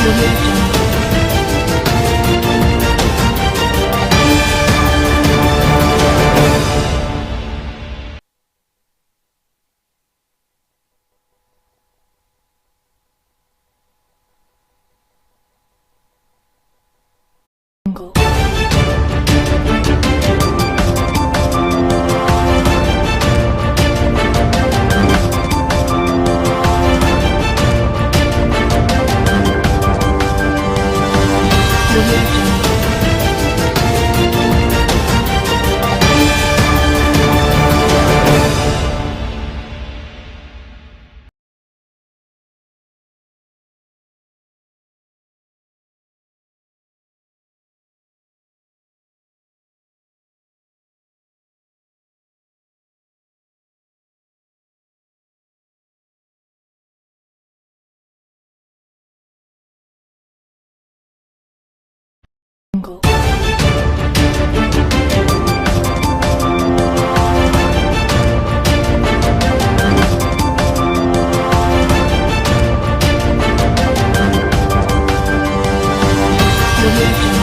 Audio Jungle. Jungle. Audio Jungle. Jungle. Audio Jungle.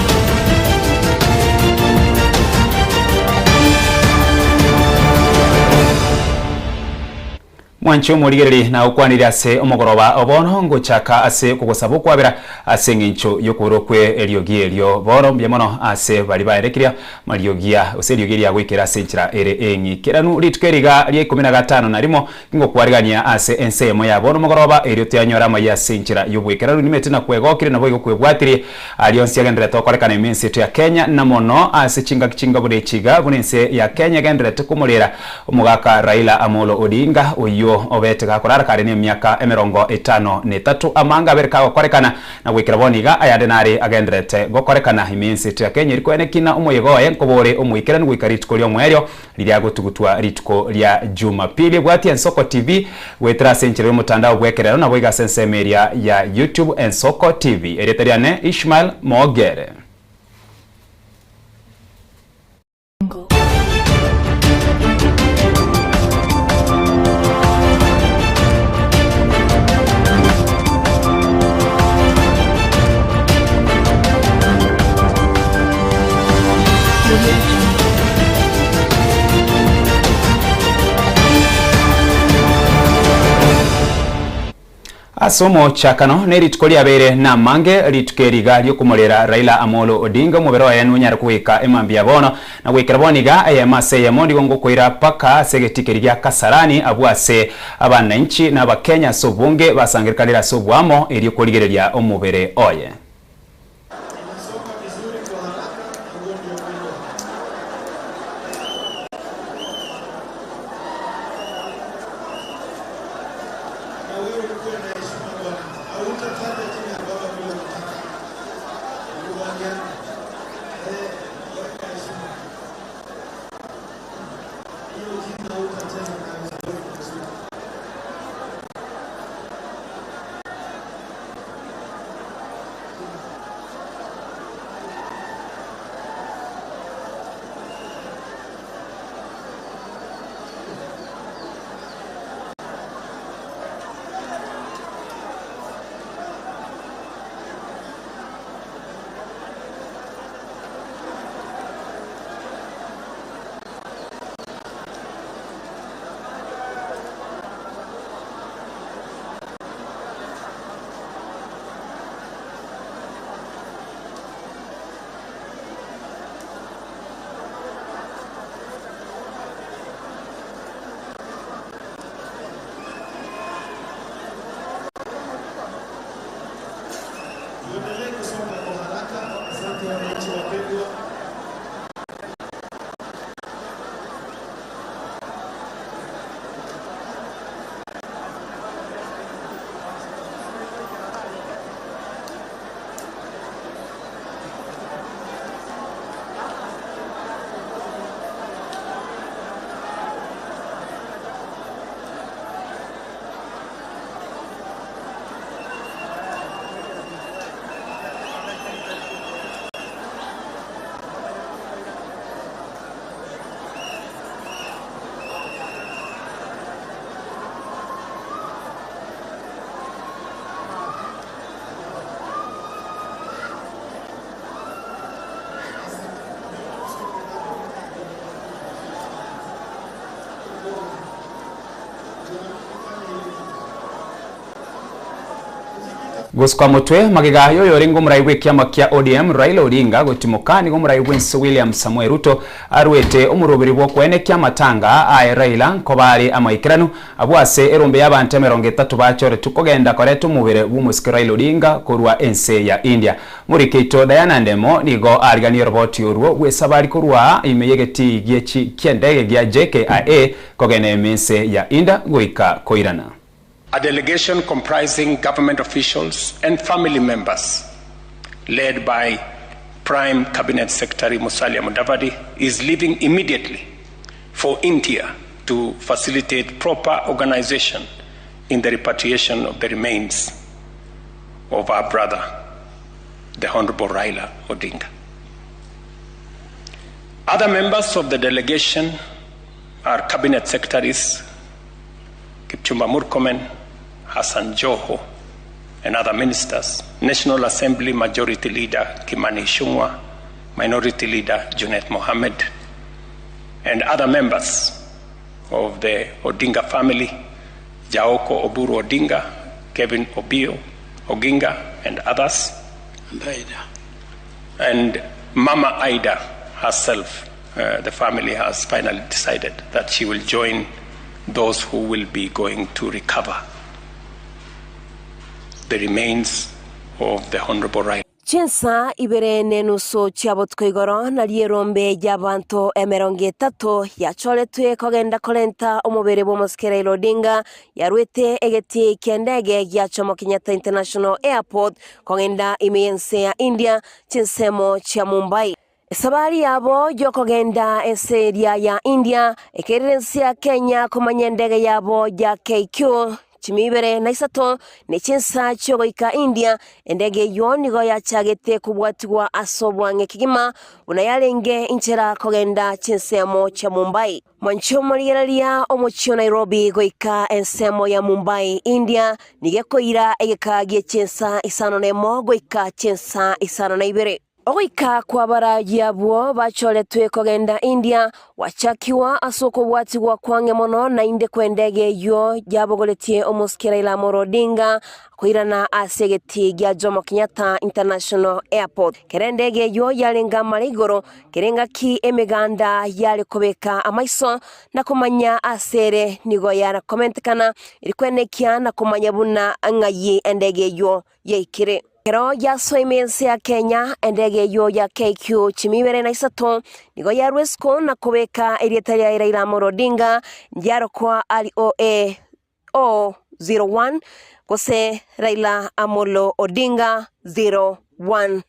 Mwanche omorigererie na okwanire ase omogoroba o bono, ngochaka ase okogosaba okwabera ase engencho y'okoborwa kwe eriogi erio. Bono mbuya mono ase baria baerekirie amariogia, gose eriogi eria goikera ase enchera ere eng'ikeranu. Rituko eri iga ria ikomi na gatano na rimo ngokwarigania ase ense eyemo ya bono omogoroba, erio toyanyore amayia ase enchera y'oboikeranu. Nimete na kwegokire naboigo kwebwatirie aria onsi agendererete gokorekana ime ense yeto ya Kenya, na mono ase chingaki chinga buna echi iga, buna ense ya Kenya egendererete komorera Omogaka Raila Amolo Odinga, oyio obete gakorara kare nemiaka 53, amanga abere kagokorekana, na goikera bono iga ayande nare agendererete gokorekana ime y'ense yaito ya Kenya eri koeneki na omoyega oye nkoba ore omoikeranu goika rituko ri'omoerio riria agotugutwa rituko ria Jumapili. Bwatia Ensoko TV goetera ase enchera y'omotandao bw'ekerero naboigo ase ensemo eria ya YouTube Ensoko TV. Erieta riane Ishmael Mogere. Jungle. Audio Jungle. Ase omochakano, nerituko riabeire namange, rituko eri iga riokomorera Raila Amolo Odinga omobere oye nonyare kogoika emambia bono, na goikera bono iga eyemo ase eyemo nigo ngokoira paka ase egetii keria gia Kasarani abwo ase abananchi na abakenya ase obonge basangerekanire ase oboamo erio korigereria omobere oye. Inasonga vizuri kwa haraka na huo ndio mwendo. Na wewe ukuwe na heshima bwana. Hautataja jina ya baba bila kutaka. Tukubaliane. Eh, weka heshima. Hiyo jina hutacheza nayo sababu ni vizuri. Tuendelee kusonga kwa haraka. Asante wananchi wapendwa. Gosukwa motwe magega y'oyorenge omorai bw'ekiama kia ODM Raila Odinga gotimoka nigo omorai bw'ense William Samoei Ruto aruete omoroberi bw'okoenekia amatanga aye Raila nkoba are amaikeranu abwo ase erombe y'abanto 30 bachoretwe kogenda koreta omobere bw'omosike Raila Odinga korwa ense ya India. Morikeito Diana Ndemo nigo ariganie oroboti orwo bw'esabari korwa ime y'egetii ki'endege gia JKIA kogenda ime ense ya Inda goika koirana. A delegation comprising government officials and family members led by Prime Cabinet Secretary Musalia Mudavadi is leaving immediately for India to facilitate proper organization in the repatriation of the remains of our brother, the Honorable Raila Odinga. Other members of the delegation are Cabinet Secretaries Kipchumba Murkomen, Hassan Joho, and other ministers, National Assembly Majority Leader Kimani Ichung'wah, Minority Leader Junet Mohammed, and other members of the Odinga family, Jaoko Oburu Odinga, Kevin Obio Oginga, and others. And Ida. And Mama Ida herself, the family has finally decided that she will join those who will be going to recover the remains of the Honorable Raila. Chinsa ibere nenusu chia botuko igoro nario erombe y'abanto 30 yachoretwe kogenda korenta omobere bw'omosike Raila Odinga yarwete egetii ki'endege gia Jomo Kenyatta International Airport kogenda ime y'ense ya India chinsemo chia Mumbai. Esabari yabo y'okogenda ense eria ya India ekerire ense ya Kenya komanya endege yabo ya KQ chimia ibere na isato ne chinsa chi'ogoika India. Endege eyio nigo yachagete kobwatigwa ase obwang'e kegima buna yarenge inchera kogenda chinsemo chia Mumbai. Mwanche omorigereria omochie o Nairobi goika ensemo ya Mumbai, India, nigo ekoira egeka gie chinsa isano nemo goika chinsa isano na ibere. Ogoika kw'abaraagia abwo bachoretwe kogenda India gwachakigwa ase okobwatigwa kw'ang'e mono naende kw'endege eyio yabogoretie omosike Raila Amolo Odinga koirana ase egetii gia Jomo Kenyatta International Airport. Kera endege eyio yarenge amare igoro, kera engaki emeganda yare kobeka amaiso na komanya ase ere nigo yarakomentekana eri kwenekia na komanya buna ng'ai endege eyio yaikire. Ekero yasoa ime ense ya Kenya, endege eyio ya KQ 23 nigo yarwa isiko na kobeka erieta riaye Raila Amolo Odinga ndiarokwa ROA 001 gose Raila Amolo Odinga 01.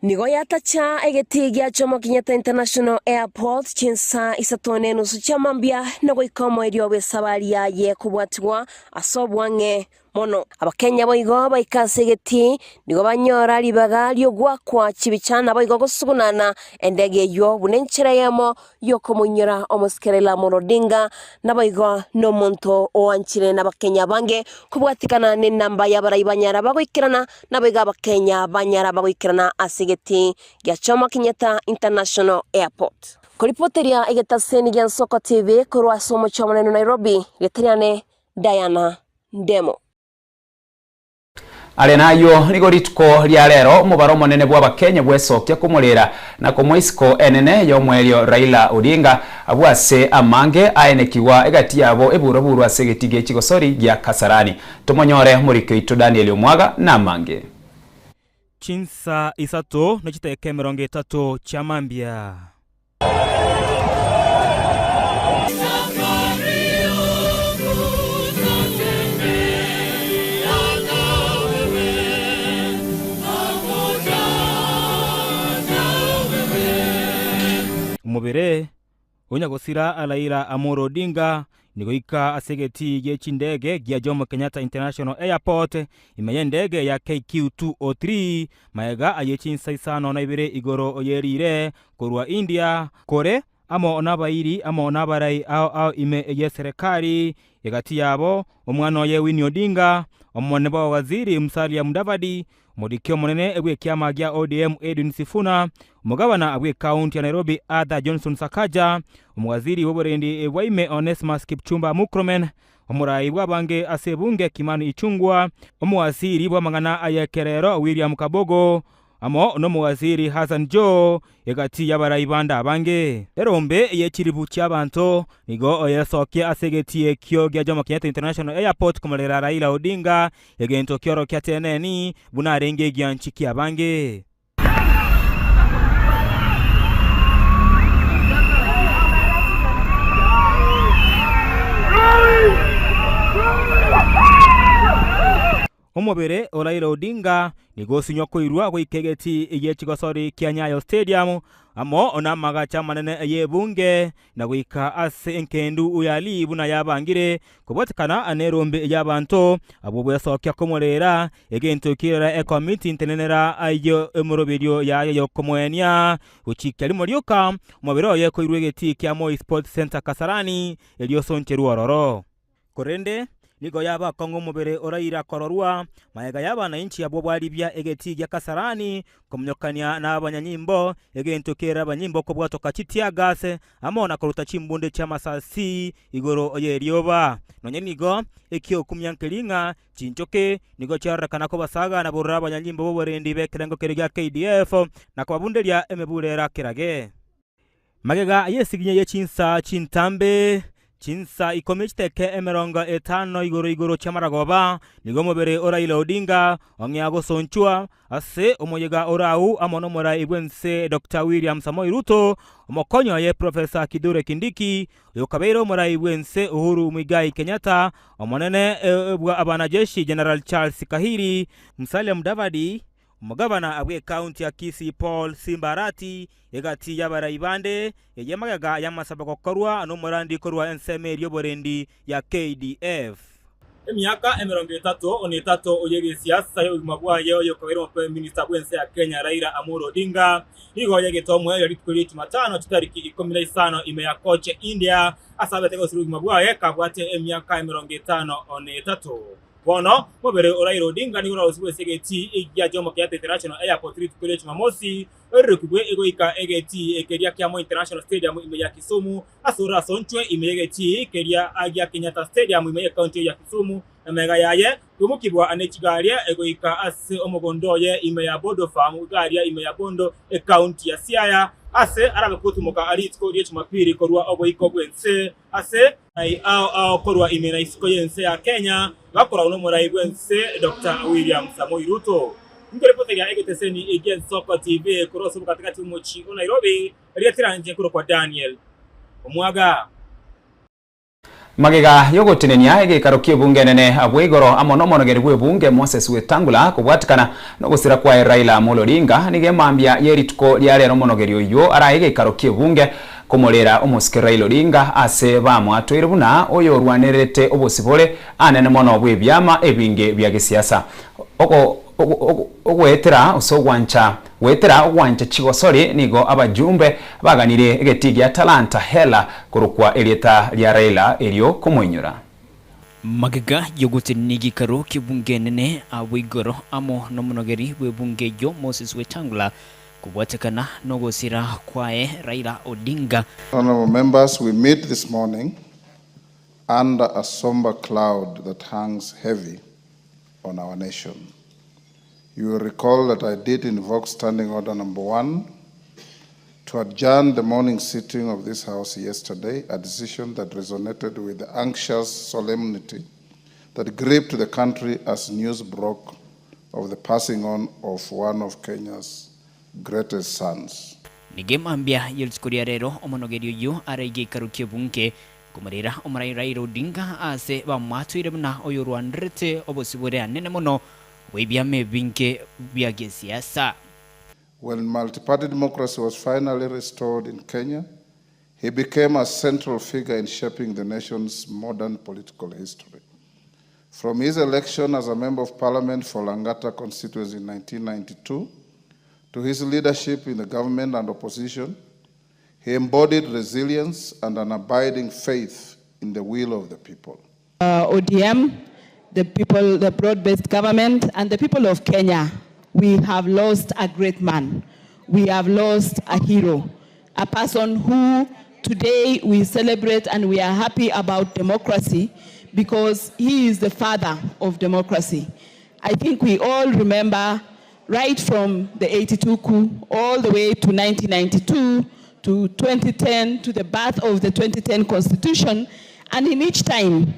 Nigo yatacha egetii gia Jomo Kenyatta International Airport chinsa isato na enusu chia mambia na goika omoerio bw'esabari yaye kobwatigwa ase obwang'e mono. Abakenya boigo baika ase egetii nigo banyora ribaga ri'ogoakwa chibicha naboigo gosugunana endege eyio buna enchera eyemo y'okomoinyora omosike Raila Amolo Odinga naboigo nomonto oanchire nabakenya abange kobwatikana nenamba y'abarai banyara bagoikerana naboigo abakenya banyara bagoikerana ase egetii gia Jomo Kenyatta International Airport. Koripoteria egetaseni gia Nsoko TV korwa ase omochie omonene o Nairobi, rieta riane Diana Ndemo. Are nayio nigo rituko ria rero omobaro omonene bw'Abakenya bwesokia komorera na komoa isiko enene y'omoerio Raila Odinga abwo ase amange aenekigwa egati yabo eburaburu ase egetii gie chigosori gia Kasarani. Tomonyore omoriki oito Daniel Omwaga namange. Chinsa isato ne chidakika 30 chia mambia. Omobere o nyagosira Raila Amolo Odinga nigoika ase egetii gie chindege gia Jomo Kenyatta International Airport ime y'endege ya KQ203 magega aye chinsa isano na ibere igoro oyerire korwa India kore amo nabairi amo nabarai ao ao ime y'eserekari, egati yabo omwana oye Winnie Odinga, omonene bw'abawaziri Musalia Mudavadi, omoriki omonene bw'ekiama gia ODM Edwin Sifuna, omogabana bw'ekaunti ya Nairobi Arthur Johnson Sakaja, omowaziri bw'oborendi bwa ime Onesmus Kipchumba Murkomen, Omorai bw'abange ase ebunge Kimani Ichung'wa, omowasiri bw'amang'ana ay'ekerero William Kabogo, amo nomowaziri Hassan Joho, egati y'abarai bande abange. Erombe ye chilifu chi'abanto nigo oyesokia ase egetii ekio gia Jomo Kenyatta International Airport komorera Raila Odinga, egento kiorokia teneni buna arenge egianchi ki'abange. Omobere o Raila Odinga nigo osinywa koirwa goika egetii gie chigosori kia Nyayo Stadium amo namagacho amanene y'ebunge na goika ase enkendu ya Lee buna yabangire kobwatekana nerombe y'abanto abwo bwesokia komorera egento kirere ekomiti ntenenera ayio emoroberio yaye yokomoenia gochikia rimo rioka omobere oye koirwa egetii kia Moi Sports Centre Kasarani erio osoncherwe ororo. Korende nigo yaba akong'u omobere oraira kororwa magega y'abanainchi abwo bwaribia egetii gia Kasarani komonyokania nabanyanyimbo, egento kere abanyimbo kobwatoka chitiagase amo na koruta chimbunde chi'amasasi igoro y'erioba. Nonya nigo ekiokumia nkeri ng'a chinchoki nigo chiarorekana kobasaga na bororo abanyanyimbo b'oborendi b'ekerengo keria gia KDF na kobabunderia emebure erakerage. Magega y'esiginya ye chinsa chintambe, chinsa ikomi chiteke 50 igoro igoro chi'amaragoba, nigo omobere o Raila Odinga ong'ea gosonchwa ase omoyega orau amo nomorai bw'ense Doctor William Samoei Ruto, omokonyi oye Professor Kithure Kindiki, oyokabeire omorai bw'ense Uhuru Muigai Kenyatta, omonene bwa abanajeshi General Charles Kahiri, Musalia Mudavadi, Omogabana bw'ekaunti ya Kisii Paul Simba Arati, egati y'abarai bande, eye magega y'amasabo gokorwa nomorandi korwa ensemo eria y'oborendi ya KDF. Emiaka 33 y'egesiasa y'obogima bwaye oyokobeire omoprime minister bw'ense ya Kenya Raila Amolo Odinga nigo yagete omoerio rituko ria Jumatano chitariki 15 ime ya Kochi India ase abete gosira obogima bwaye kabwate emiaka 53. Bono mobere o Raila Odinga nigo orarusigwe ase egetii gia Jomo Kenyatta International Airport rituko ria Jumamosi, orirokigwe goika egetii keria kia Moi International Stadium ime ya Kisumu, ase orasonchwe ime y'egetii keria gia Kenyatta Stadium ime y'ecounty ya Kisumu, na magega yaye koimokigwa ne chigari goika ase omogondo oye ime ya Bodo Farm igaria ime ya Bondo ecounty ya Siaya, ase arabe gotumoka rituko ria Jumapili korwa oboiko bw'ense ase Aye ao ao korwa ime na isiko y'ense ya Kenya bakoragwa n'omorai bw'ense Doctor William Samoei Ruto. Nkorepoteria egeteseni gi'Ensoko TV korwa ase obogatigati bw'omochie o Nairobi, rietera inche nkorokwa Daniel Omwaga. Magega y'ogotenenia egeikaro ki'ebunge enene abwo igoro amo nomonogeri bw'ebunge Moses Wetangula kobwatikana nogosira kwaye Raila Amolo Odinga, nigo emambia ye rituko ria rero omonogeri oyio arae egeikaro ki'ebunge Komorera omosike Raila Odinga ase bamoatoire buna oyorwanererete obosibore anene mono bw'ebiama ebinge bia gesiasa. Ogoetera ase ogwancha goetera ogwancha chigosori nigo abajumbe baganirie egetii gia Talanta Hela korokwa erieta ria Raila erio komoinyora. Magega y'ogotenenia egeikaro ki'ebunge enene abwo igoro amo nomonogeri bw'ebunge eyio Moses Wetangula Kobwatekana nogosira kwaye Raila Odinga. Honourable members, we meet this morning under a somber cloud that hangs heavy on our nation. You will recall that I did invoke standing order number 1 to adjourn the morning sitting of this house yesterday, a decision that resonated with the anxious solemnity that gripped the country as news broke of the passing on of one of Kenya's greatest sons. Nigo mambia ye rituko ria rero omonogeri oyio are egeikaro ki'ebunge komorera omorai Raila Odinga ase bamwatoire buna oyorwanerete obosibore anene mono bw'ebiama ebinge bia gesiasa. When multiparty democracy was finally restored in Kenya, he became a central figure in shaping the nation's modern political history. From his election as a member of parliament for Langata constituency in 1992 to his leadership in the government and opposition, he embodied resilience and an abiding faith in the will of the people. ODM, the people, the broad-based government, and the people of Kenya, we have lost a great man. We have lost a hero, a person who today we celebrate and we are happy about democracy because he is the father of democracy. I think we all remember right from the 82 coup all the way to 1992 to 2010 to the birth of the 2010 constitution. And in each time,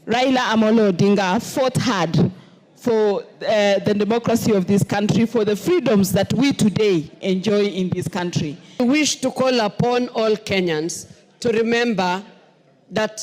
Raila Amolo Odinga fought hard for the democracy of this country, for the freedoms that we today enjoy in this country. We wish to call upon all Kenyans to remember that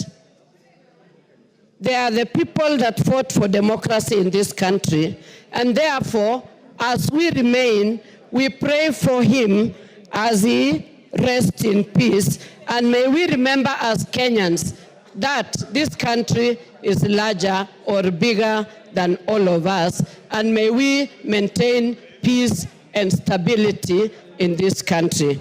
they are the people that fought for democracy in this country, and therefore, as we remain, we pray for him as he rests in peace, and may we remember as Kenyans that this country is larger or bigger than all of us, and may we maintain peace and stability in this country.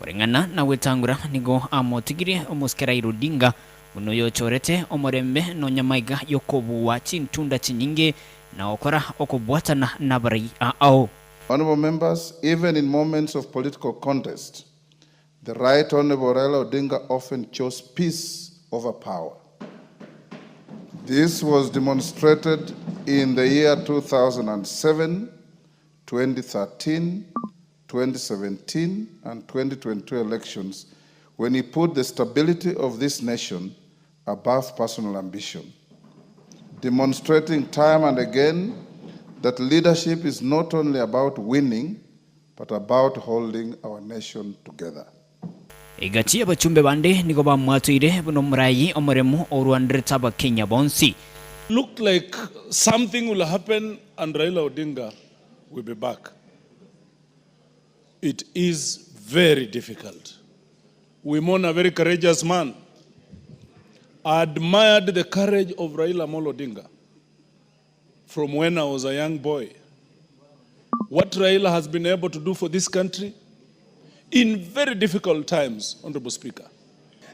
Koreng'ana na Wetangula nigo amotigirie omosike Raila Odinga buna oyochorete omorembe nonya maiga y'okobua chintunda chinyinge na gokora okobwatana nabarai ao. Honourable members, even in moments of political contest, the Right Honourable Raila Odinga often chose peace over power. This was demonstrated in the year 2007, 2013, 2017, and 2022 elections when he put the stability of this nation above personal ambition, demonstrating time and again that leadership is not only about winning, but about holding our nation together. Egati y'abachumbe bande nigo bamwatoire buna omorayi omoremu orwanderete Abakenya bonsi. Looked like something will happen and Raila Odinga will be back. It is very difficult. We mourn a very courageous man. I admired the courage of Raila Amolo Odinga from when I was a young boy. What Raila has been able to do for this country in very difficult times, Honorable Speaker.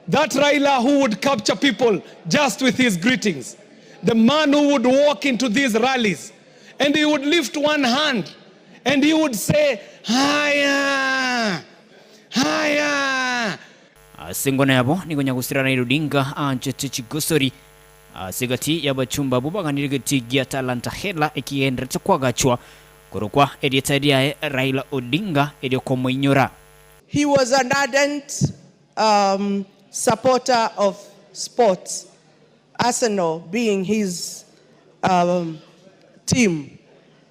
That Raila who would capture people just with his greetings. The man who would walk into these rallies and he would lift one hand and he would say, Haya, haya. Ase engwana yabo nigo nyagusira Raila Odinga aanchete chigosori ase egati y'abachumba abwo baganire egetii gia Talanta Hela ekigenderete kwagachwa korokwa erieta riaye Raila Odinga erio komoinyora. He was an ardent um, supporter of sports, Arsenal being his um, team.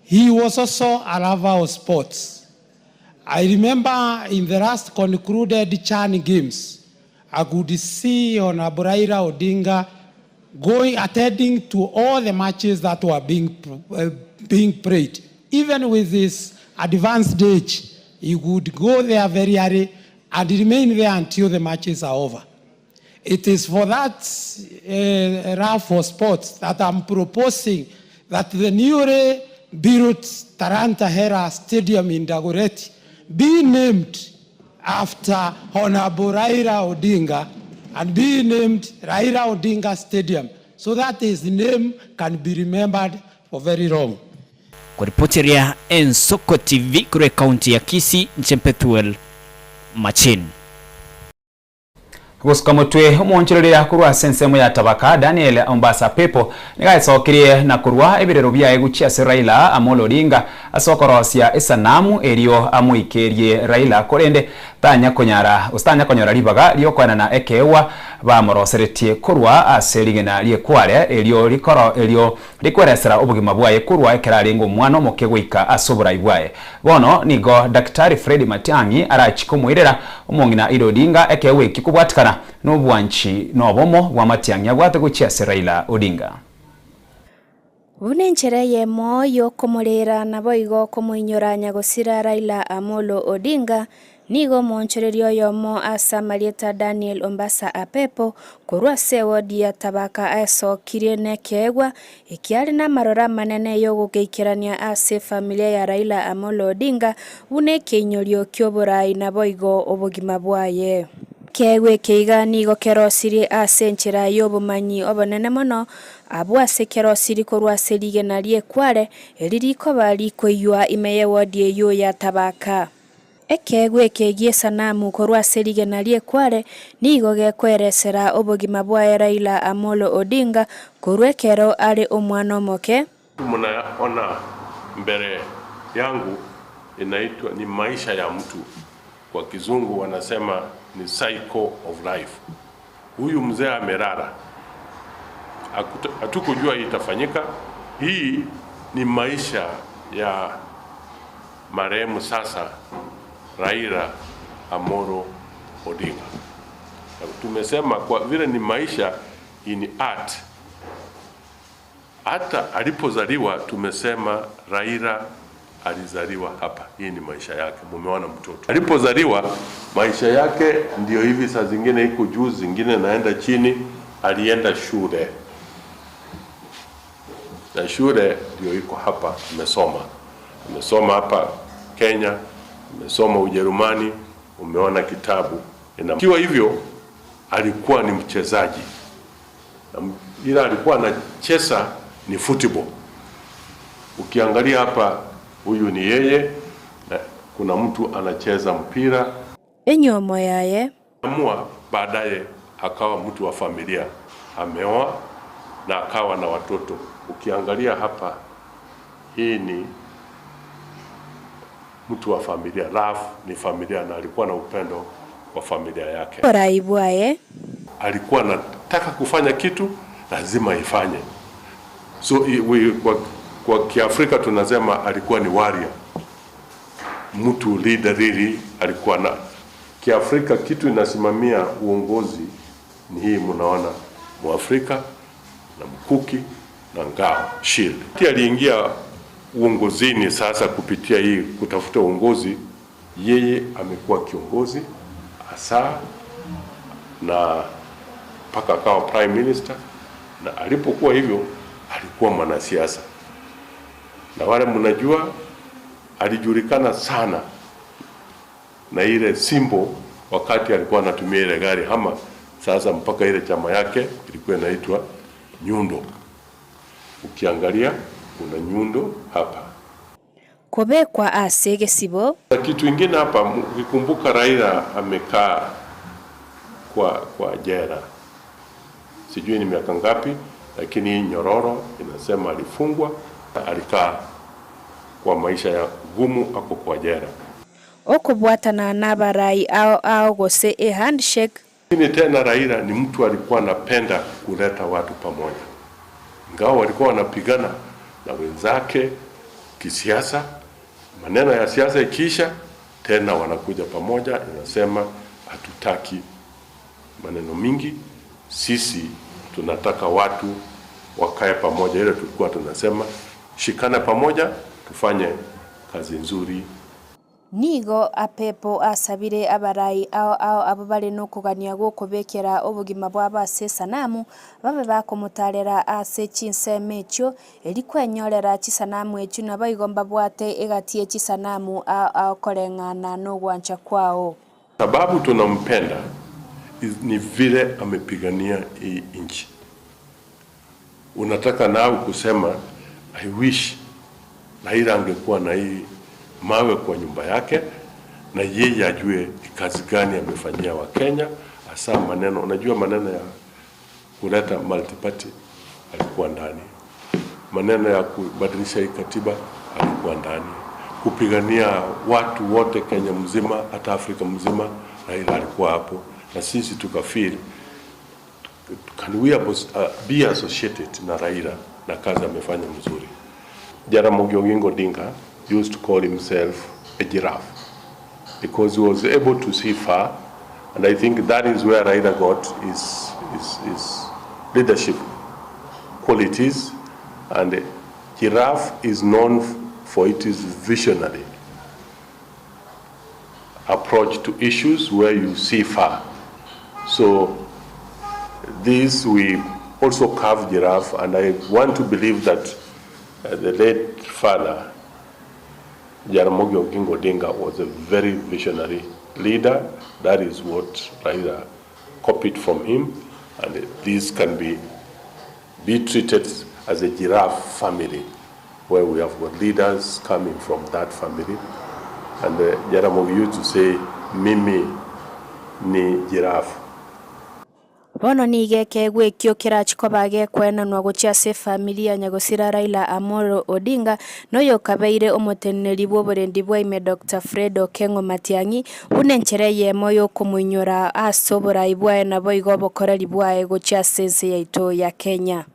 He was also a lover of sports. I remember in the last concluded Chan Games, I could see Honorable Raila Odinga going, attending to all the matches that were being, uh, being played. Even with his advanced age, he would go there very early and remain there until the matches are over. It is for that uh, love for sports that I'm proposing that the newly built Taranta Hera Stadium in Dagoretti be named after Honorable Raila Odinga and be named Raila Odinga Stadium so that his name can be remembered for very long. Koripoteria Ensoko TV korwa ekaunti ya Kisii, inche Pethuel Machin. Gosuka motwe omoonchoreria korwa ase ensemo ya Tabaka Daniel Ombasa Pepo nigo aesokirie na korwa ebirero biaye gochia ase Raila Amolo Odinga ase okorosia esanamu erio amoikerie Raila korende tanya konyara gose tanya konyora ribaga riokoenana ekeegwa bamoroseretie korwa ase rigena riekware erio rikoro erio rikweresera obogima bwaye korwa ekero arenge omwana omoke goika ase oborai bwaye. Bono nigo Daktari Fred Matiang'i arachie komoirera omong'ina Ida Odinga ekeegwa eki kobwatikana nobwanchi nobomo bwa Matiang'i abwate gochia ase Raila Odinga. Buna enchera eyemo y'okomorera naboigo komoinyora nyagosira Raila Amolo Odinga, nigo omoonchoreria oyomo ase amarieta Daniel Ombasa Apepo korwa ase ewodi ya Tabaka aesokirie nekeegwa ekiare namaroro amanene yogogeikerania ase efamilia ya Raila Amolo Odinga buna ekeinyorio kioborai naboigo obogima bwaye. Ekeegwa eke iga nigo kerosirie ase enchera y'obomanyi obonene mono, abwo ase kerosirie korwa ase rigena ri'ekware, eri rikoba rikoiywa ime y'ewodi eyio ya Tabaka. Ekeegwa eke gi'esanamu korwa ase rigena ri'ekware nigo gekoeresera obogima bwaye Raila Amolo Odinga korwa ekero are omwana omoke. Mnaona mbele yangu inaitwa ni maisha ya mtu, kwa kizungu wanasema ni cycle of life. Huyu mzee amelala, hatukujua itafanyika. Hii ni maisha ya marehemu sasa Raila Amolo Odinga. Tumesema kwa vile ni maisha in art, hata alipozaliwa tumesema Raila alizaliwa hapa. Hii ni maisha yake, mumeona mtoto alipozaliwa, maisha yake ndio hivi. Saa zingine iko juu, zingine naenda chini. Alienda shule na shule ndio iko hapa, amesoma amesoma hapa Kenya, amesoma Ujerumani, umeona kitabu. Ikiwa hivyo, alikuwa ni mchezaji, ila alikuwa anacheza ni football. Ukiangalia hapa, huyu ni yeye na kuna mtu anacheza mpira. Enyomo yaye. Amua baadaye akawa mtu wa familia, ameoa na akawa na watoto. Ukiangalia hapa, hii ni mtu wa familia. Love ni familia, na alikuwa na upendo kwa familia yake. Oborai bwaye. Alikuwa anataka kufanya kitu, lazima ifanye. So we, kwa Kiafrika tunasema alikuwa ni warrior, mtu leader really. Alikuwa na Kiafrika kitu inasimamia uongozi ni hii, mnaona Mwafrika na mkuki na ngao shield. Aliingia uongozini sasa kupitia hii kutafuta uongozi, yeye amekuwa kiongozi hasa na mpaka akawa prime minister, na alipokuwa hivyo alikuwa mwanasiasa, na wale mnajua alijulikana sana na ile simbo wakati alikuwa anatumia ile gari hama. Sasa mpaka ile chama yake ilikuwa inaitwa Nyundo. Ukiangalia kuna nyundo hapa. Kobekwa ase egesibo. Na kitu ingine hapa, ukikumbuka Raila amekaa kwa jela sijui ni miaka ngapi, lakini hii nyororo inasema alifungwa, alikaa kwa maisha ya gumu, ako kwa jela. Okobwatana nabarai ao ao gose e handshake. Lakini tena Raila ni mtu alikuwa anapenda kuleta watu pamoja, ingawa walikuwa wanapigana na wenzake kisiasa, maneno ya siasa ikiisha, tena wanakuja pamoja, inasema hatutaki maneno mingi, sisi tunataka watu wakae pamoja. Ile tulikuwa tunasema shikana pamoja, tufanye kazi nzuri. Nigo apepo asabire abarai ao ao abo bare nokogania gokobekera obogima bwabo ase esanamu babe bakomotarera ase chinsemo echio eri kwenyorera chisanamu echio nabo igo mbabwate egati ye chisanamu ao ao koreng'ana na ogwancha kwao. Sababu tunampenda ni vile amepigania hii nchi. Unataka nao kusema I wish Raila angekuwa na hii mawe kwa nyumba yake na yeye ajue ni kazi gani amefanyia Wakenya, hasa maneno, unajua maneno ya kuleta multiparty alikuwa ndani, maneno ya kubadilisha hii katiba alikuwa ndani, kupigania watu wote Kenya mzima, hata Afrika mzima, Raila alikuwa hapo, na sisi tukafeel can we be associated na Raila na kazi amefanya mzuri. Jaramogi Oginga Odinga used to call himself a giraffe because he was able to see far, and I think that is where Raila got his leadership qualities, and giraffe is known for its visionary approach to issues where you see far. So this we also carve giraffe, and I want to believe that the late father, Jaramogi Oginga Odinga, was a very visionary leader. That is what Raila copied from him, and this can be treated as a giraffe family, where we have got leaders coming from that family. And Jaramogi used to say, mimi ni giraffe. Bono nigo ekeegwa ekio kerachie koba gekoenanwa gochia ase efamiri ya nyagosira Raila Amolo Odinga na oyokabeire omoteneneri bw'oborendi bwa ime Doctor Fred Okengo Matiang'i buna enchera eyemo y'okomoinyora ase oborai bwaye naboigo obokoreri bwaye gochia ase ense yaito ya Kenya.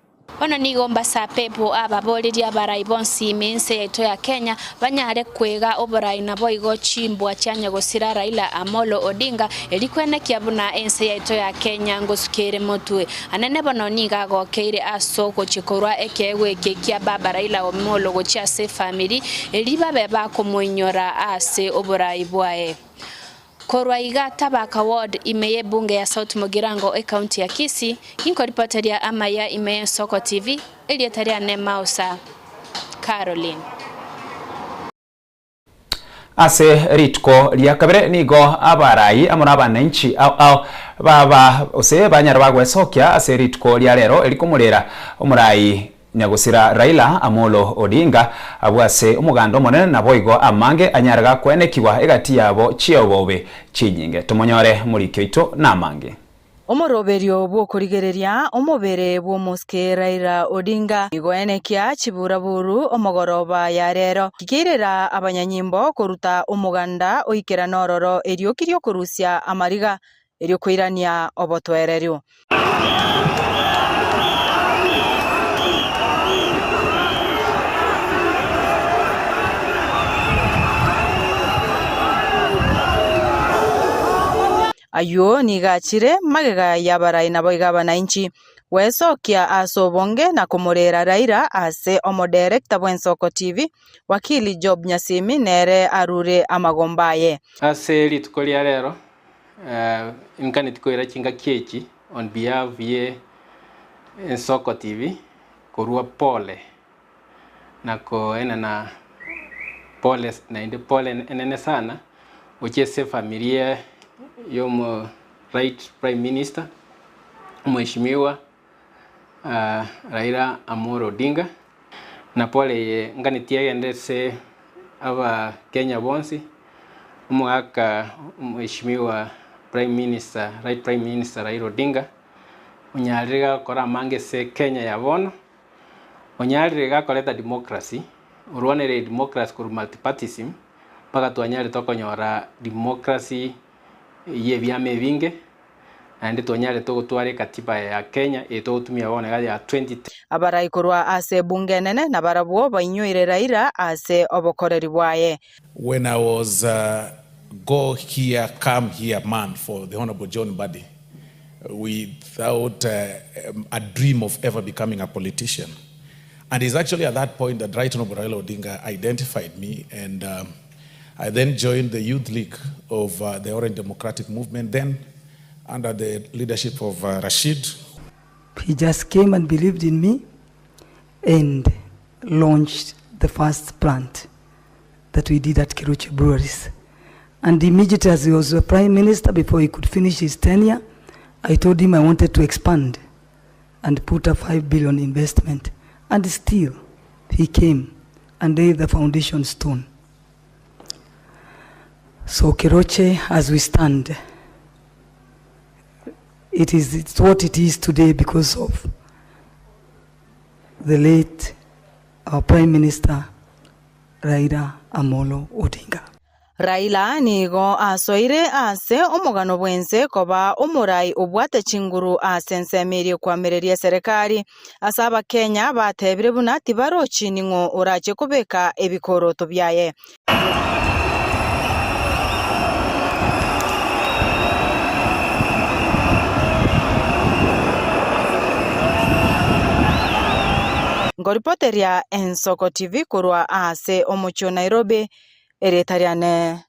Bono nigo mbasapepu ababorerie abarai bonsi ime ense yaito ya Kenya banyare kwega oborai naboigo chimbwa chia nyagosira Raila Amolo Odinga eri kwenekia buna ense yaito ya Kenya ngosukia ere motwe. Anene bono nigo agokeire ase ogochia korwa ekeegwa eke kia baba Raila Omolo gochia ase efamiri eri babe bakomoinyora ase oborai bwaye. Korwa iga Tabaka Ward ime y'ebunge ya South Mugirango ecounty ya Kisii, ginkoripoteria amaya ime y'Ensoko TV, erieta riane Mausa Caroline. Ase rituko ria kabere nigo abarai amo nabananchi ao ao baba gose banyara bagwesokia ase rituko ria rero erikomorera omorai Nyagosira Raila Amolo Odinga abwo ase omoganda omonene naboigo amange anyare gakwenekigwa egati yabo chiobobe chinyinge. Tomonyore omoriki oito namange. Omoroberio bw'okorigereria omobere bw'omosike Raila Odinga nigo enekia chiburaburu omogoroba ya rero, kikeirera abanyanyimbo koruta omoganda oikerane ororo erioki riokorusia amariga erio koirania obotoereru. Ayio nigo achire magega y'abarai naboigo abanainchi, gwesokia ase obonge na komorera Raila ase omoderekta bw'Ensoko TV, Wakili Job Nyasimi nere arure amagomba aye. Ase rituko ria rero Inkaneti koira chingaki echi on behalf ye Ensoko TV korwa pole na koenana pole naende pole enene sana gochia ase efamiri yomo right prime minister omweshimiwa Raila Amolo Odinga na pole eye nganeti egende ase abakenya bonsi Omogaka Mheshimiwa Prime Minister, Right Prime Minister Raila Odinga, onyarire gakora amange ase Kenya ya bono, onyarire gakoreta democracy, orwaneire democracy korwa multipartyism, mpaka twanyarete okonyora democracy ye ebiama ebinge, naende twanyarete ogotwara ekatiba ya Kenya eye togotumia bono iga ya 2010. Abarai korwa ase ebunge enene nabarabwo bainyoire Raila ase obokoreri bwaye. When I was a go here come here man for the Honourable John Mbadi without a dream of ever becoming a politician and it's actually at that point that Right Honourable Raila Odinga identified me and I then joined the youth league of the Orange Democratic Movement then under the leadership of Rashid. He just came and believed in me and launched the first plant that we did at Keroche Breweries. And immediately as he was a prime minister, before he could finish his tenure, I told him I wanted to expand and put a 5 billion investment. And still, he came and laid the foundation stone. So Keroche, as we stand, it is it's what it is today because of the late our Prime Minister Raila Amolo Odinga. Raila nigo asoire ase omogano bw'ense koba omorai obwate chinguru ase ensemo eria ekoamereria eserekari ase abakenya batebire buna tibarochi ning'o orache kobeka ebikoroto biaye. Nkoripoteria Ensoko TV korwa ase omochie o Nairobi, erieta riane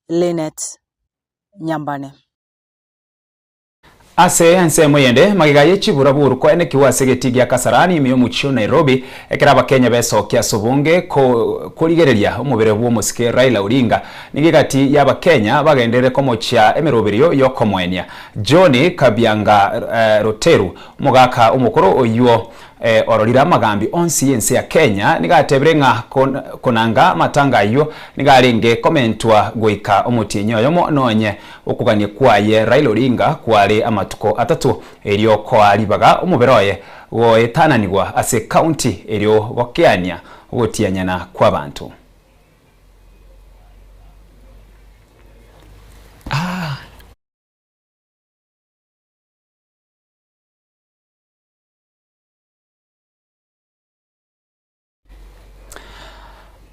Linet Nyambane. Ase ensemo eyende, magega ye chiburaburu koenekigwa ase egetii gia Kasarani ime y'omochie o Nairobi, ekero abakenya besokia ase obonge korigereria omobere bw'omosike Raila Odinga, nigo egati y'abakenya bagenderere komochia emeroberio y'okomoenia. John Kabianga Roteru, omogaka omokoro oyio. Ororire amagambi onsi y'ense ya Kenya nigo atebire ng'a konanga amatanga ayio nigo arenge komentwa goika omotienyi oyomo nonye okogania kwaye Raila Odinga kware amatuko atato erio koa ribaga omobere oye goetananigwa ase county erio gokeania ogotianyana kw'abanto.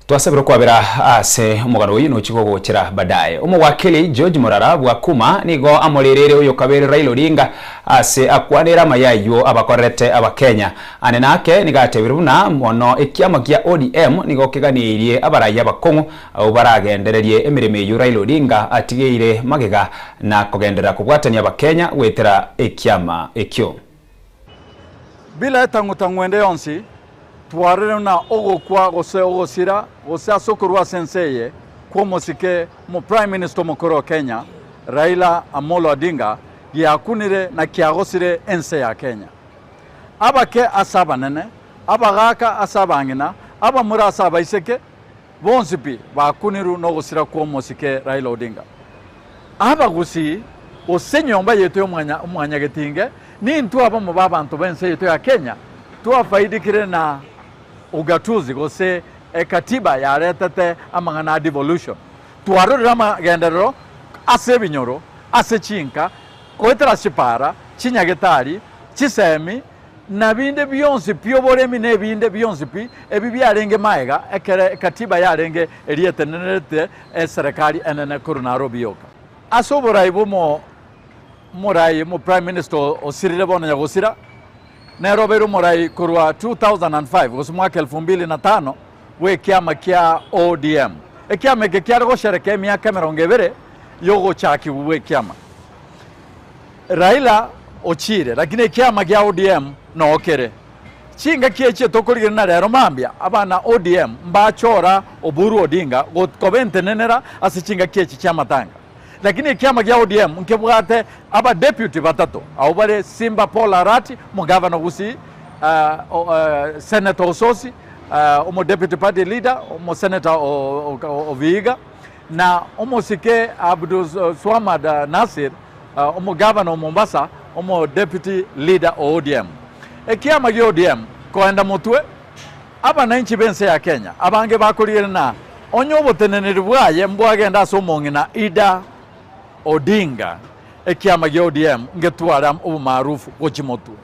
Twasabire okwabera ase omogano oyio nochi gogochera baadaye. Omowakili George Morara bwa Kuma nigo amorereire oyokabere Raila Odinga ase akwanere amaya ayio abakorerete abakenya. Ane nake nigo atebire buna mono ekiama kia ODM nigo keganeirie abarai abakong'u abwo baragendererie emeremo eyio Raila Odinga atigeire magega na kogenderera kobwatania abakenya goetera ekiama ekio. Bila etang'u-tang'u ende yonsi, twarire buna ogokwa gose ogosira gose ase okorua ase ense eye kw'omosike omo Prime Minister omokoro o Kenya, Raila Amolo Odinga, giakunire na kiagosire ense ya Kenya. Abake ase abanene, abagaaka ase abang'ina, abamura ase abaiseke, bonsi pi bakunirwe nogosira kw'omosike Raila Odinga. Abagusii, gose enyomba yaito y'omwanyagetinge, nintwe abamo b'abanto b'ense yaito ya Kenya twafaidikire na ugatuzi gose ekatiba yaretete amang'ana a devolution. Twarorire amagenderero ase ebinyoro, ase chinka, goetera chipara, chinyagetari, chisemi, na binde bionsi pi oboremi na ebinde bionsi pi ebi biarenge maega ekero ekatiba yarenge eria etenenerete eserekari enene korwa Nairobi yoka. Ase oborai bw'omo omorai omo prime minister osirire bono nyagosira, nere obeire omorai korwa 2005 gose mwaka elfu mbili na tano bw'ekiama kia ODM. Ekiama eke kiare gosherekea emiaka emerongo ebere y'ogochakigwa gw'ekiama. Raila ochire lakini ekiama gia ODM noo kere. Chingaki echio tokorigereria na rero mambia abana ODM mbachora Oburu Odinga koba entenenera ase chingaki echi chiamatanga. Lakini ekiama gia ODM nkebwate aba deputy batato abwo bare Simba Paul Arati omogavana o Gusii, Senator Osotsi omo deputy party leader omo senator o Vihiga, Na omosike Abdulswamad Nassir, omogavana o Mombasa, omo deputy leader o ODM. Ekiama gia ODM koenda motwe, abananchi b'ense ya Kenya abange bakorigereria na onye oboteneneri bwaye mbwagenda ase omong'ina Ida Odinga, ekiama gia ODM ngetware obomaarufu gochia motwe.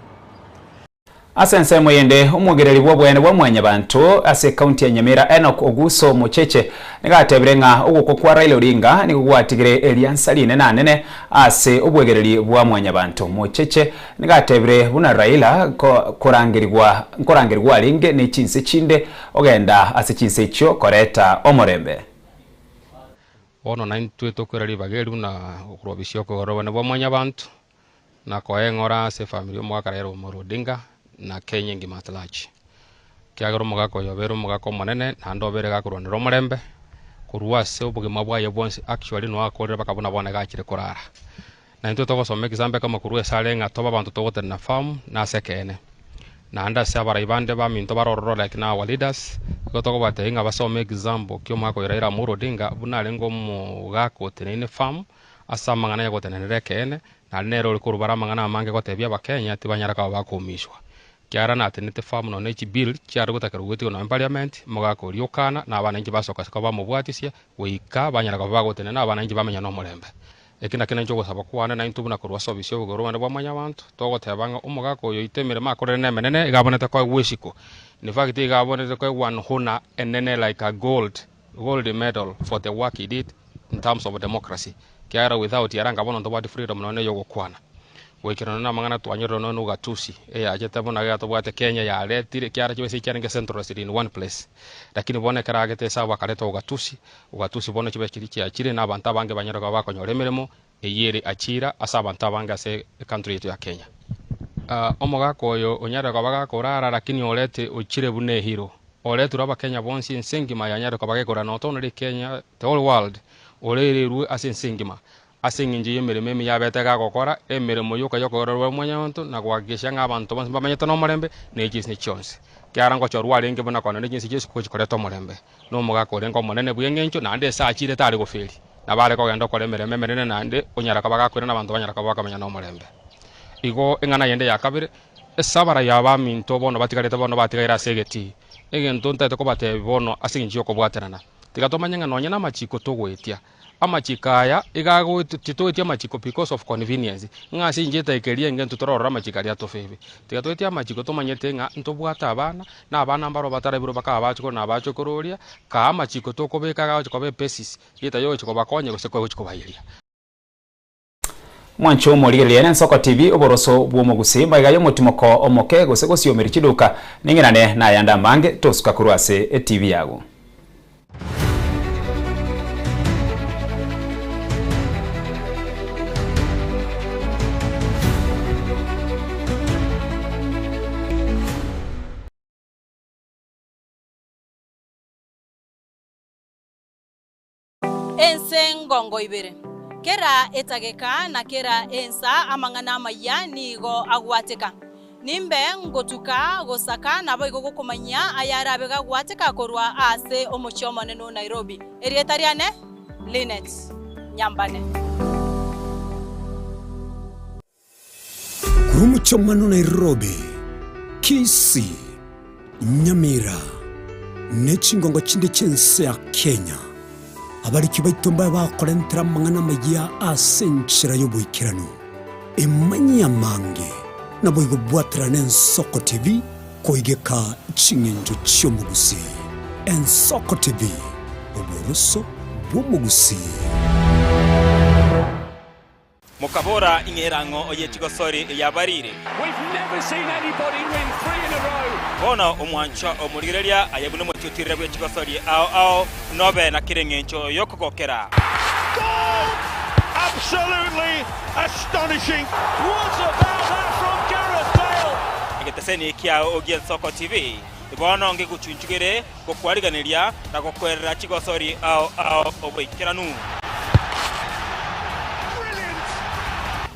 Ase ensemo eyende, omwogereri bw'oboene bwa Mwanyabanto ase ekaunti ya Nyamira Enock Oguso Mocheche nigo atebire ng'a ogokwa kwa Raila Odinga nigo gwatigire eriansa rinene anene ase obwegereri bwa Mwanyabanto. Mocheche nigo atebire buna Raila korangerigwa nkorangerigwa arenge ne chinse chinde ogenda ase chinse echio koreta omorembe. Bono naintwe tokwera ribaga eri buna okorobisia okogorobana bwa Mwanyabanto. na koeng'ora ase efamiri y'omogaka Raila Omolo Odinga na Kenya engima at large. Ekiagera omogaka oyo obeire omogaka omonene naende obeire gakorwanera omorembe korwa ase obogima bwaye bwonsi actually noe akorire mpaka buna bono iga achire korara. Na intwe togosoma ekisambe ekemo korwa ase are ng'a tobe abanto togotenena firm na ase ekeene. Naende ase abarai bande baminto bare ororo like now our leaders, igo tokobatebia ng'a basome example kia omogaka oyo Raila Amolo Odinga buna arenge omogaka oteneine firm Ase amang'ana y'ogotenenera ekeene, naende nere ore korubara amang'ana amange gotebia Abakenya tibanyara koba bakoumishwa. Ekiagera natenete firm nonya ne chibill chiare gotakerwa goetigwa nonya parliament, omogaka oria okana, na abananchi basoka isiko bamobwatisia, goika banyara koba bagotenena abananchi bamenya nomorembe. Eki nakio nainche ogosaba kwane naintwe buna korwa ase obisi y'obogoro bwane bwa mwanyabanto, togoteba ng'a omogaka oyo oito emeremo akorire nemenene iga abonete koegwa isiko. In fact iga abonete koegwa an honour enene like a gold, gold medal for the work he did in terms of democracy ekiagera without ere anga bono ntobwati freedom nonya na eyogokwana. Goikera nonya na amang'ana twanyorire nonya na ugatusi eyachete buna iga tobwate Kenya yaretire ekiagera chibesa echi chiarenge centralized in one place lakini bono ekero agete esabu akareta ugatusi, ugatusi bono chibesa chiria chiachire na abanto abange banyare koba bakonyora emeremo eyio ere achira ase abanto abange ase ecountry yaito ya Kenya. Omogaka oyo onyarire koba gakorara lakini orete ochire buna ehero. Oretirwe abakenya bonsi ense engima yanyarire koba gekora not only Kenya the whole world orererwe ase ense engima. Ase engencho y'emeremo emiya abete gagokora, emeremo yoka y'okogererwa mwanyabanto, na gohakikisha ng'a abanto bonsi mbamenyete nomorembe, ne chinse chionsi. Ekiagera ngochorwa arenge buna kona ne chinse chionsi gochia koreta omorembe. Na omogaka orenge omonene bw'engencho, naende ase achire tare goferi. Nabo are kogenda okora emeremo emenene naende onyara koba gakoirana abanto banyara koba bakamenya nomorembe. Igo eng'ana yende ya kabere, esabara y'abaminto bono batigarete bono batigaire ase egetii, egento ntaete kobatebia bono ase engencho y'okobwatanana, tiga tomanye ng'a nonye namachiko togoetia, Amachiko aya iga agoetia, titoetia amachiko because of convenience, ng'a ase inche edaika eria enge intwe tororore amachiko aria atofebe. Tiga toetie amachiko tomanyete ng'a ntobwate abana, na abana mbaro bataraibirwe bakaba abachokoro na abachokoro oria, kaa amachiko tokobeka iga agochia koba ebasis, getayo ogochia kobakonya gose kogochia kobayeria. Mwanche omorigereria ere Ensoko TV, oboroso bw'omogusii, maiga y'omotimoko omoke gose gosiomeria chiduka, ning'irane nayande amange, tosuka korwa ase eTV yago. Ense ngongo ibere. Kera etageka na kera ensa amang'ana amayia nigo agwateka. Nimbe ngotuka gosaka naboigo gokomanyia ayarabe gagwateka korwa ase omochie omonene o Nairobi. Erieta riane Linet Nyambane. Korwa omochie omwana o Nairobi, Kisii, Nyamira, ne chingongo chinde chi'ense ya Kenya, abariki baito mbabe bakorentera amang'ana amayia ase enchera y'oboikeranu. Emanyie amange, naboigo bwaterana Ensoko TV koigeka ching'encho chi'omogusii. Ensoko TV, oboroso bw'omogusii. Mokabora, Ing'era ng'o oye chigosori eyabarire? Bono omwanchwa omorigereria aye buna omotiutirire bwe chigosori ao ao, nobe na kera engencho y'okogokera. Egeteseni kiao gi'Ensoko TV bono ngegochunchugere gokwariganeria na gokwerera chigosori ao ao oboikeranu.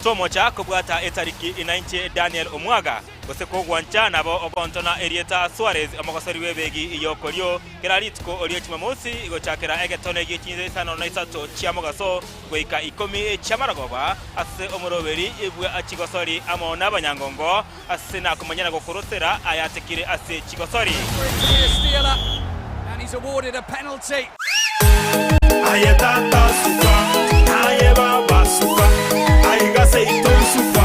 Tomocha kobwata etariki inainche Daniel Omwaga, gose kogwancha nabo ogontona erieta Suarez omogosori bw'ebegi y'okorio kera rituko rie Jumamosi gochakera egetone gie chinsa isano na isato chia mogaso goika ikomi chi'amarogoba ase omoroberi bwa chigosori amo n'abanyangongo Ase nakomanya na gokorosera ayatekire ase chigosori. Aye tata suka, aye baba suka, aiga seito suka.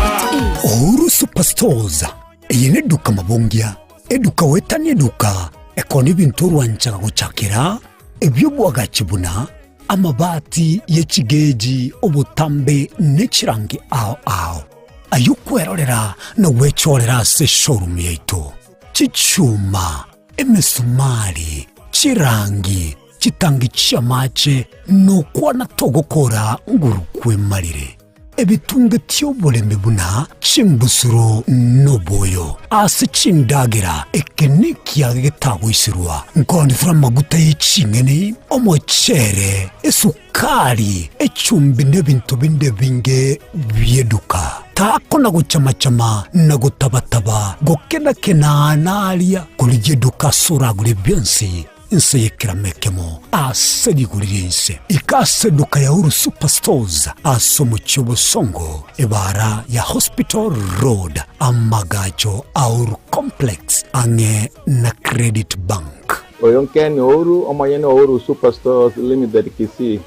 Uhuru Superstores, eye neduka mabongia, eduka goetania eduka, ekona ebinto orwanchaga gochakera, ebi'obwagachi buna, amabati ye chigeji, obotambe, ne chirangi ao ao. Ayio kwerorera na gwechorera ase eshowroom yaito. Chichuma, emesumari, chirangi, chitangi chi'amache, nokwana togokora nguru kwemarire. Ebitunge ti'oboremi buna chimbusuro noboyo ase chindagera, eke nekiage getagoiserwa, nkoonetera amaguta ye ching'eni, omochere, esukari, echumbi na ebinto binde ebinge bi'eduka. Takona gochama-chama na gotaba-taba, gokena-kena aa na aria, korigia eduka ase oragure bionsi. Inse y'ekerama ekemo ase rigori ri'ense. Ika ase eduka ya Uhuru Superstores ase omochie o Bosongo, ebaara ya Hospital Road, amagacho a Uhuru Complex ang'e na Credit Bank. Oyo Ken Uhuru, omonyene o Uhuru Superstores Limited Kisii.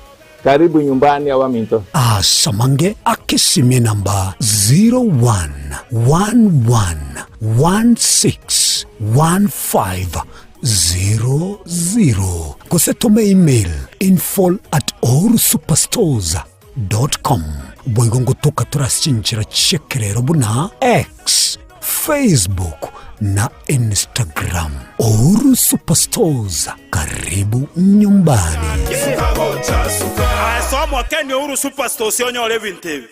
Karibu nyumbani abaminto. Ase amange akesimie namba 0111161500 gose tome email info at uhurusuperstores dot com. Boigo ngotoka tore ase chinchera chi'ekerero buna X, Facebook na Instagram. Uhuru Superstores, karibu nyumbani. Ase omokeni Uhuru Superstores onyore ebinto ebi.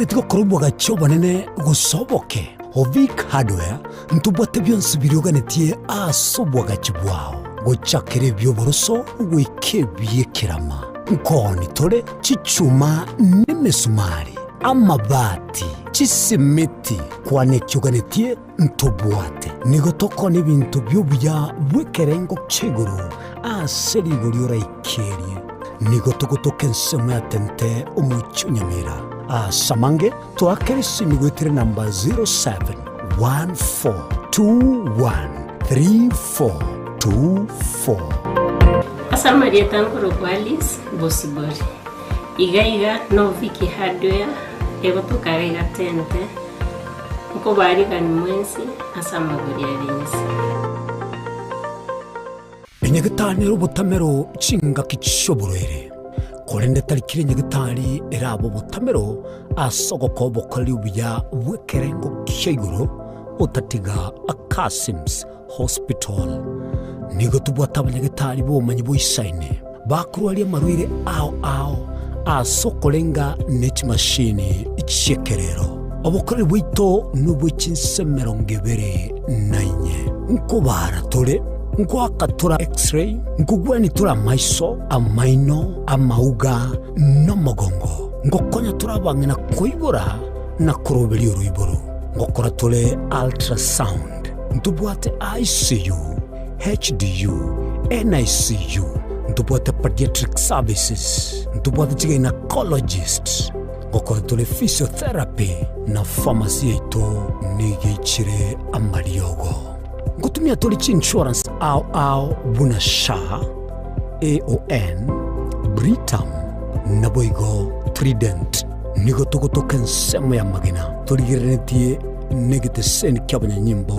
Otagete gokora obwagachi obonene gose oboke? Ovic Hardware ntobwate bionsi biria oganetie ase obwagachi bwao, gochakera ebi'oboroso goika ebi'ekerama. Nkooni tore chichuma nemesumari, amabati, chisimiti, kwana eki oganetie ntobwate. Nigo tokoonia ebinto bi'obuya bw'ekerengo kia igoro ase rigori oraikerie. Nigo togotoka ensemo ya Tente omochie o Nyamira. Ase amange toakere esimi goetera enamba 0714213424. Ase amarieta nkorokwa Alice Bosibori. Iga iga no Vicky Hardware egotoka iga iga Tente. Nkobaarigani mwensi ase amagori are inse. Enyagetari nere obotamero chingaki chi'oborwaire, korende tari kera enyagetari erabe obotamero ase ogokoa obokoreri obuya bw'ekerengo kia igoro otatiga Akasims Hospital. Nigo tobwate abanyagetari b'obomanyi boisaine bakorwaria amarwaire ao ao ase okorenga ne chimashini chi'ekerero. Obokoreri bwaito nobwe chinse emerongo ebere na inye. Nkobaara tore, nkoaka tore X-ray, nkogwenia tore amaiso, amaino, amauga, na omogongo. Ngokonya tore abang'ina koibora na koroberia oroiboro. Ngokora tore ultrasound. Ntobwate ICU, HDU, NICU, ntobwate pediatric services, ntobwate chigynecologist, ngokora tore physiotherapy na pharmacy yaito nigo eichire amariogo. Ngotumia tore chiinsurance ao ao buna SHA, AON, Britam naboigo Trident. Nigo togotoka ensemo y'amagena torigereretie negeteseni ki'abanyanyimbo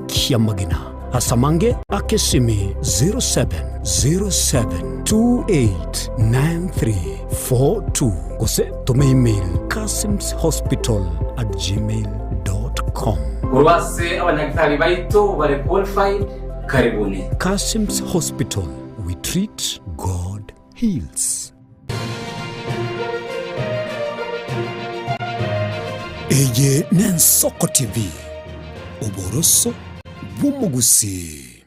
ki'amagena. Ase amange aka esimi 0707289342 gose toma email kasimshospital@gmail.com. Korwa ase abanyagitari baito bare qualified, karibuni. Kasim's Hospital, we treat, God heals. Eye n'Ensoko TV, oboroso bw'omogusii.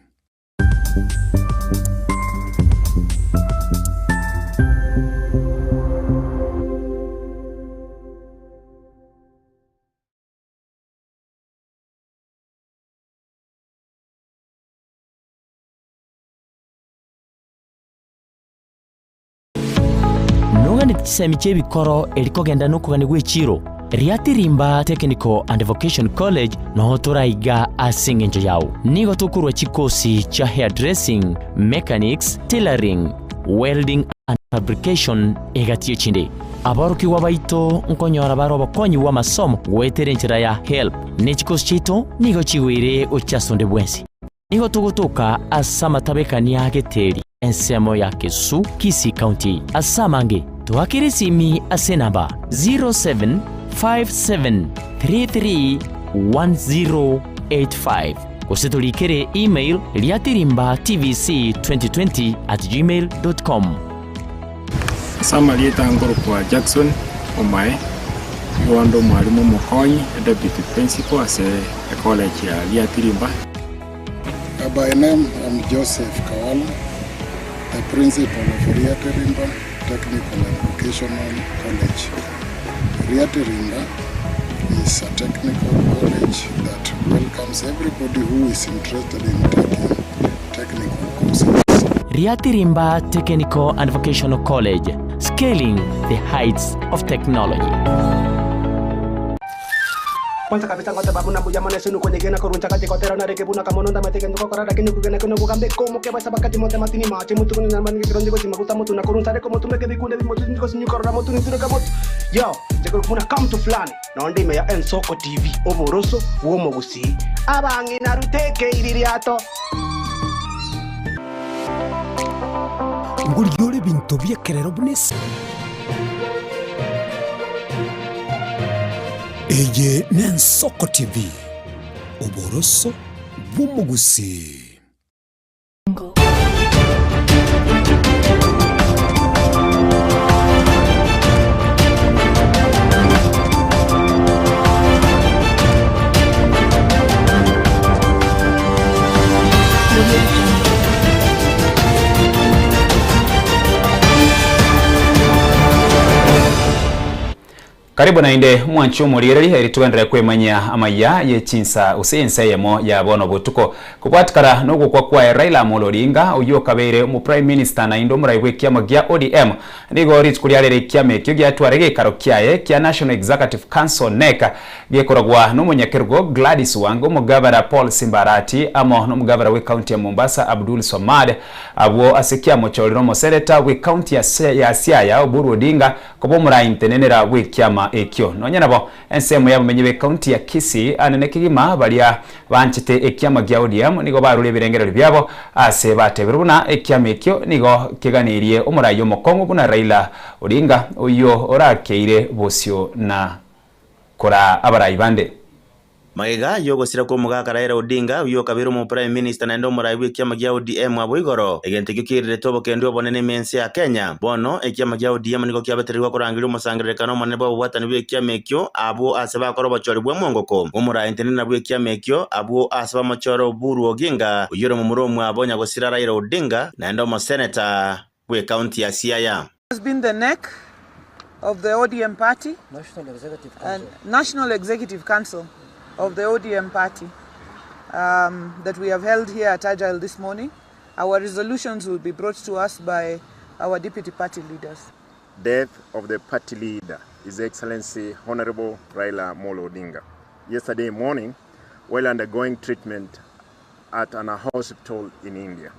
Noganeti chisemi chi'ebikoro eri kogenda nokogania gw'echiiro, Riatirimba Technical and Vocation College noo toraiga ase engencho yao. Nigo tokorua chikosi chia hairdressing, mechanics, tailoring, welding and fabrication egati y'echinde. Aborokigwa baito nkonyora bare obokonyi bw'amasomo goetera enchera ya HELB, ne chikosi chiaito nigo chigoire gochia ase onde bwensi. Nigo togotoka ase amatabekania a Geteri, ensemo ya Kesu, Kisii County. Ase amange, toakere esimi ase enamba 0757331085 gose torikere email riatirimbatvc2020@gmail.com. Ase amarieta nkorokwa Jackson Omae, nigo inde omwalimu omokonyi, e deputy principal ase ecollege ya Riatirimba. By name I'm Joseph Kawala, the principal of Riatirimba Technical and Vocational College. Riatirimba is a technical college that welcomes everybody who is interested in taking technical courses. Riatirimba Technical and Vocational College, scaling the heights of technology. Kwanza kabisa ngoteba buna mbuya mono ase nokonyegena korwa nchagati gotera narenge buna kamono ndamate gento gokora lakini kugena kino bogambe komoke basa bakati mote matini mache mutu kuno nyamba nige kironde gosi maguta mutu na korun sare komotu meke bikunde bimotu niko sinyikorora mutu nituruka mutu yo jekuru kuna come to fulani nonde ime ya Ensoko TV oboroso bw'omogusii abang'ina ruteke iririato. Ngorigia ore ebinto bi'ekerero buna ase. Eye n'Ensoko TV, oboroso bw'omogusii. Karibu naende mwanche omorigereria eri togenderere kwemanyia amaiya ye chinsa gose ensa eyemo ya bono botuko. Kobwatikana nogokwa kwaye Raila Amolo Odinga oyio okabeire omo Prime Minister naende omorai bw'ekiama gia ODM nigo rituko ria rero ekiama ekio giatware geikaro kiaye kia National Executive Council NEC gekoragwa nomonyakerogo Gladys Wanga omogavana Paul Simba Arati amo nomogavana bw'ecounty ya Mombasa Abdul Swamad abwo ase kiamochorire omoseneta bw'ecounty ya Siaya Oburu Odinga Koba omoraintenenera bw'ekiama ekio. Nonya nabo, ensemo y'abamenyi b'ecounty ya Kisii anene kegima baria banchete ekiama gia ODM nigo barure ebirengererio biabo ase batebirwe buna ekiama ekio nigo keganeirie omorai omokong'u buna Raila Odinga oyio orakeire bosio na koraa abarai bande. Magega y'ogosira kw'omogaka Raila Odinga, oyio okabeire omo-prime minister naende omorai bw'ekiama gia ODM abwo igoro, egento ekio kiairerete obokendu obonene ime ense ya Kenya. Bono, ekiama gia ODM nigo kiabetererigwa korangeria omosangererekano omonene bw'ababwatani bw'ekiama ekio abwo ase bakora obochori bw'emongoko bw'omorai ntenenera bw'ekiama ekio abwo ase bamochore Oburu Oginga, oyio ore momura omwabo nyagosira Raila Odinga naende omoseneta bw'ecounty ya Siaya. has been the neck of the ODM party National Executive Council, and National Executive Council of the ODM party um, that we have held here at Agile this morning. Our resolutions will be brought to us by our deputy party leaders. Death of the party leader, His Excellency Honorable Raila Molo Odinga, yesterday morning while undergoing treatment at an hospital in India.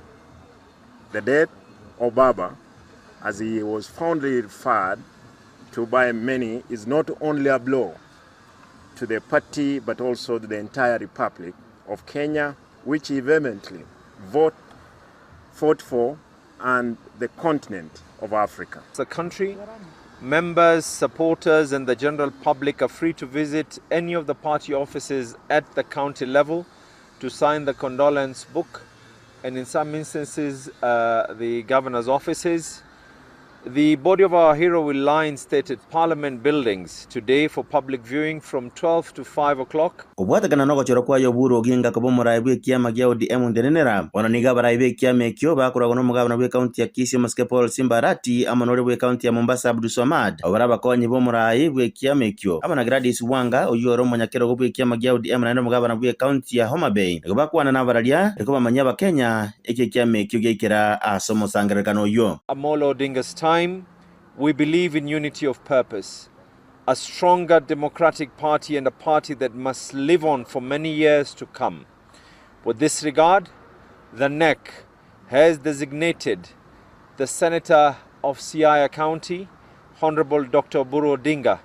The death of Baba, as he was fondly referred to by many, is not only a blow to the party but also to the entire Republic of Kenya, which he vehemently vote, fought for, and the continent of Africa. The country, members, supporters, and the general public are free to visit any of the party offices at the county level to sign the condolence book, and in some instances, uh, the governor's offices. The body of our hero will lie in state at Parliament buildings today for public viewing from 12 to 5 o'clock. Kobwatekana nogochorwa kwaye Oburu Oginga koba omorai bw'ekiama gia ODM ntenenera, bono nigo abarai b'ekiama ekio bakoragwa nomogabana bw'ecounty ya Kisii omosike Paul Simba Arati amo noria bw'ecounty ya Mombasa Abdulswamad abo bare abakonyi b'omorai bw'ekiama ekio amo na Gladys Wanga oyio ore omonyakerogo bw'ekiama gia ODM naende omogabana bw'ecounty ya Homa Bay nigo bakwana nabararia riko bamanyie abakenya eki ekiama ekio giaikera ase omosangererekano oyio. Amolo Odinga's time, we believe in unity of purpose, a stronger democratic party and a party that must live on for many years to come. With this regard, the NEC has designated the Senator of Siaya County, Honorable Dr. Oburu Odinga,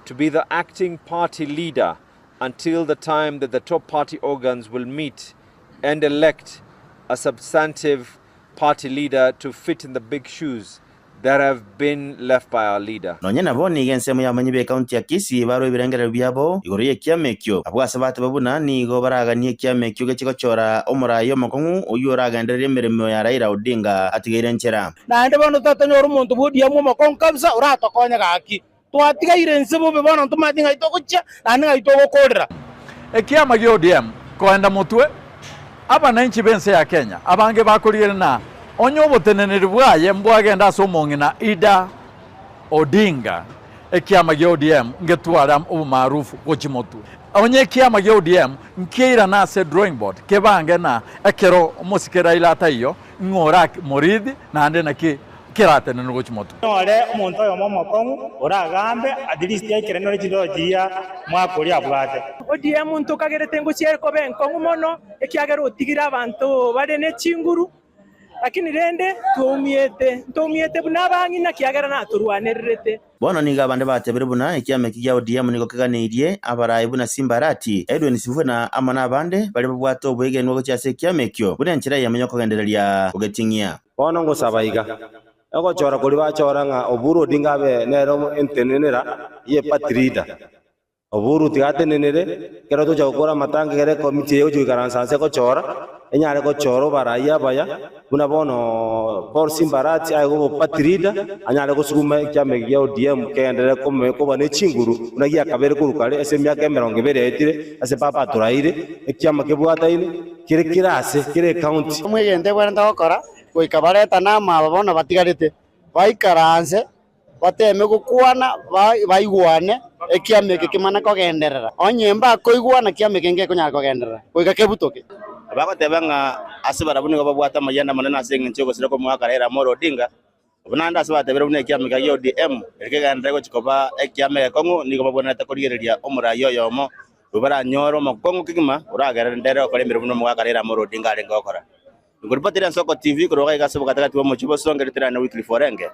to be the acting party leader until the time that the top party organs will meet and elect a substantive party leader to fit in the big shoes that have been left by our leader. Nonya nabo nigo ensemo y'abamenyi b'ecounty ya Kisii barwa ebirengererio biabo igoro y'ekiama ekio. Abwo ase bateba buna nigo baraganie ekiama ekio geche gochora omorai omokong'u oyio oragendererie emeremo ya Raila Odinga atigeire nchera. Naende bono totanyora omonto bw'odiamu omokong'u kabisa oratokonye gaki. Twatigaire inse bobe bono ntomanyeti ng'ai togochia naende ng'ai togokoorera. Ekiama gia ODM koenda motwe, abananchi b'ense ya Kenya abange bakorigereria na onye oboteneneri bwaye mbwagenda ase omong'ina Ida Odinga, ekiama gia ODM ngetware obomaarufu gochia motwe. Onye ekiama gia ODM nkeirane ase drawing board kebange na ekero omosike Raila ataiyo ng'o ora morithi naende naki keratenenwe gochia motwe. Onyore omonto oyomo omokong'u oragambe, at least aikerane nore chindoto chiria mwakoria abwate. ODM ntokagerete ngochia koba enkong'u mono, ekiagera otigire abanto bare ne chinguru, lakini rende twaumiete, ntwaumiete buna abang'ina kiagera natorwanererete. Bono nigo abande batebire buna ekiama eki gia ODM nigo keganeirie abarai buna Simba Arati, Edwin Sifuna amo nabande baria babwate obwegenwa gochia ase ekiama ekio buna enchera eyemo yokogendereria gogeting'ia. Bono ngosaba iga, ogochora koria bachora ng'a Oburu Odinga abe nere entenenera ye party leader. Oburu tiga atenenere, ekero togocha gokora amatanga ekero ekomiti eye egocha goikaransa nse gochora, enyare gochora obarai abaya, buna bono Paul Simba Arati aye obo party leader, anyare gosuguma ekiama eke gia ODM kegenderere kome koba ne chinguru buna giakabeire korwa kare ase emiaka emerongo ebere yaetire ase papa atoraire, ekiama kebwataine kere kera ase, kera ecounty. Omwegento ebwenerete gokora, goika baretane amo aba bono batigarete, baikaranse. Bateeme gokwana, baigwane, ekiama eke kemane kogenderera. Onye mbakoigwana, kiama eke nkekonyara kogenderera, goika kebutoke. Bagoteba ng'a ase barabwo nigo babwate amayanda amanene ase engencho y'ogosira kw'omogaka Raila Amolo Odinga, Buna naende ase batebire buna ekiama ekia ODM ere kegenderere gochia koba ekiama egekong'u, nigo babwenerete korigereria omorai oyomo oyio baranyore omokong'u kegima oragenderere gokora emeremo buna omogaka Raila Amolo Odinga arenge gokora. Nkoripotera Ensoko TV korwa iga ase obogatagati bw'omochie bosongo ritirane Wycliffe Orenge.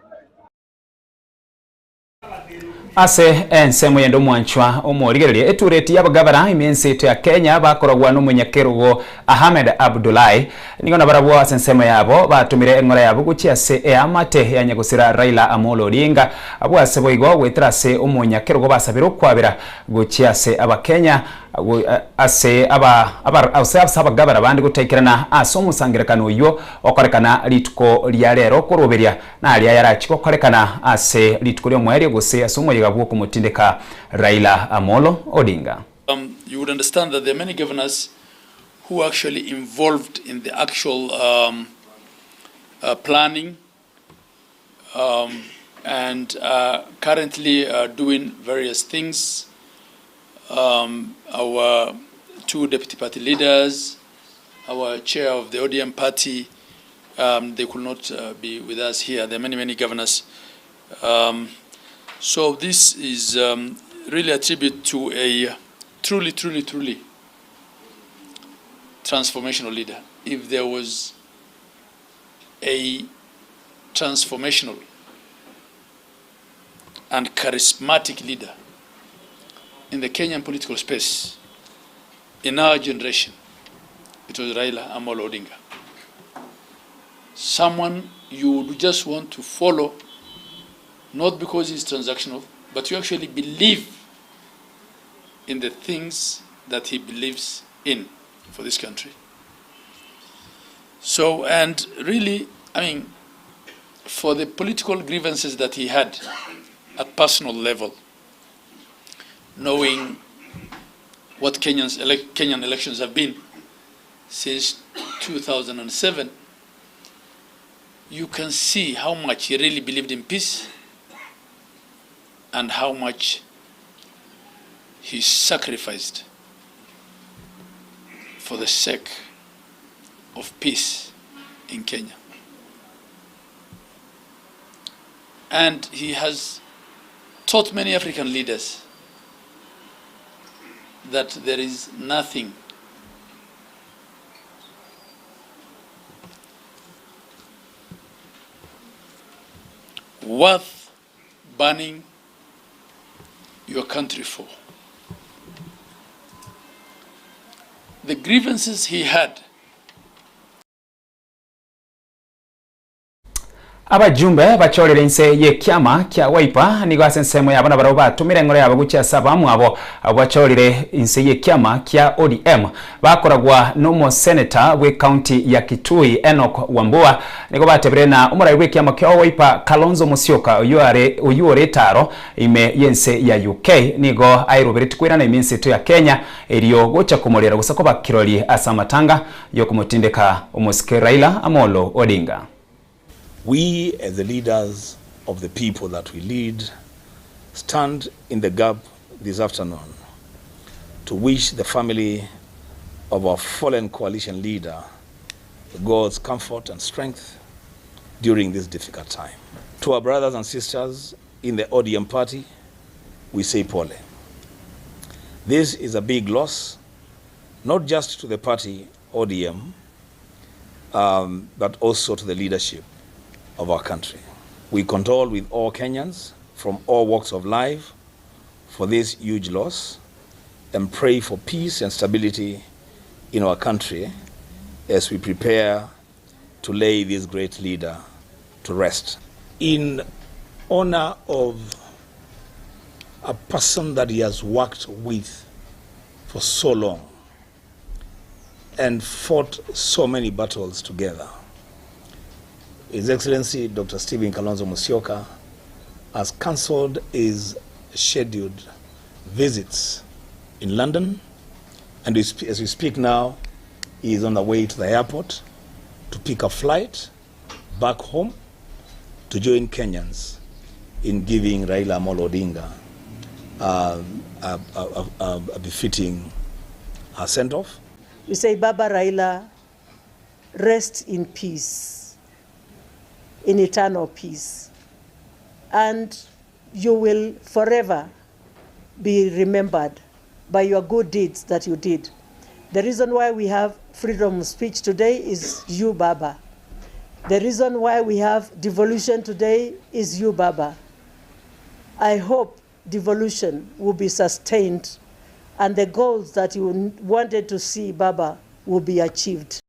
Ase ensemo yende omwanchwa omorigereria etureti y'abagabara ime ense yaito ya Kenya bakoragwa nomonyakerogo Ahmed Abdullahi nigo nabarabwo ase ensemo yabo batomire eng'ora yabo gochia ase eamate ya nyagosira Raila Amolo Odinga abwo ase boigo goetera ase omonyakerogo basabire okwabera gochia ase abakenya ase ase abagabara bande gotaikerana ase omosangerekano oyio okorekana rituko ria rero koroberia Naria ayarachie gokorekana ase rituko ri'omoerio gose ase omoyega bw'okomotindeka Raila Amolo Odinga. You would understand that there are many governors who are actually involved in the actual planning and are currently doing various things. Our two deputy party leaders, our chair of the ODM party, um, they could not uh, be with us here. There are many, many governors. Um, so this is um, really a tribute to a truly, truly, truly transformational leader. If there was a transformational and charismatic leader in the Kenyan political space in our generation, it was Raila Amolo Odinga. Someone you would just want to follow, not because he's transactional, but you actually believe in the things that he believes in for this country. So, and really, I mean, for the political grievances that he had at personal level, knowing what Kenyans ele Kenyan elections have been since 2007, you can see how much he really believed in peace and how much he sacrificed for the sake of peace in Kenya. And he has taught many African leaders that there is nothing worth burning your country for. The grievances he had Abajumbe bachorire inse y'ekiama kia Wiper nigo ase ensemo yabo nabarabwo batomire eng'ora yabo gochia ase abamwabo abwo bachorire inse y'ekiama kia ODM bakoragwa n'omoseneta bw'ecounty ya Kitui Enock Wambua nigo batebire na omorai bw'ekiama kia Wiper Kalonzo Musyoka oyio are oyio ore etaro ime y'ense ya UK nigo aeroberetie koirana ime enseto ya Kenya erio gocha komorera gose koba kirori ase amatanga y'okomotindeka omosike Raila Amolo Odinga. We as the leaders of the people that we lead stand in the gap this afternoon to wish the family of our fallen coalition leader God's comfort and strength during this difficult time. To our brothers and sisters in the ODM party, we say pole. This is a big loss, not just to the party ODM, um, but also to the leadership of our country. We condole with all Kenyans from all walks of life for this huge loss and pray for peace and stability in our country as we prepare to lay this great leader to rest. In honor of a person that he has worked with for so long and fought so many battles together. His Excellency Dr. Stephen Kalonzo Musyoka has cancelled his scheduled visits in London, and as we speak now, he is on the way to the airport to pick a flight back home to join Kenyans in giving Raila Amolo Odinga a, a, a, a, a befitting uh, send off. We say, Baba Raila, rest in peace, in eternal peace. And you will forever be remembered by your good deeds that you did. The reason why we have freedom of speech today is you, Baba. The reason why we have devolution today is you, Baba. I hope devolution will be sustained and the goals that you wanted to see, Baba, will be achieved.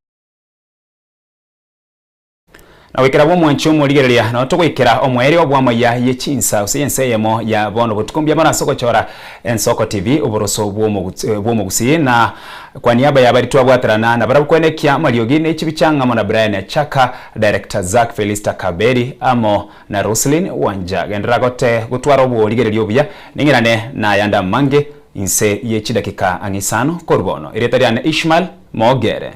Na goikera bw'omwanchi omorigereria, nao togoikera omoerio bw'amaya ye chinsa gose y'ense eyemo ya bono botuko. Mbuya mono ase ogochora Ensoko TV, oboroso bw'omogusii, na kwa niaba ya baria twabwaterana nabarabwo kwenekia amariogi ne chibicha ng'amo na Brian Achaka, Director Zack Felista Kaberi amo na Roselyn Wanja. Genderera gote gotwara oborigereria obuya ning'irane nayande amange inse ye chidakika ang'e isano korwa bono. Erieta riane Ishmael Mogere.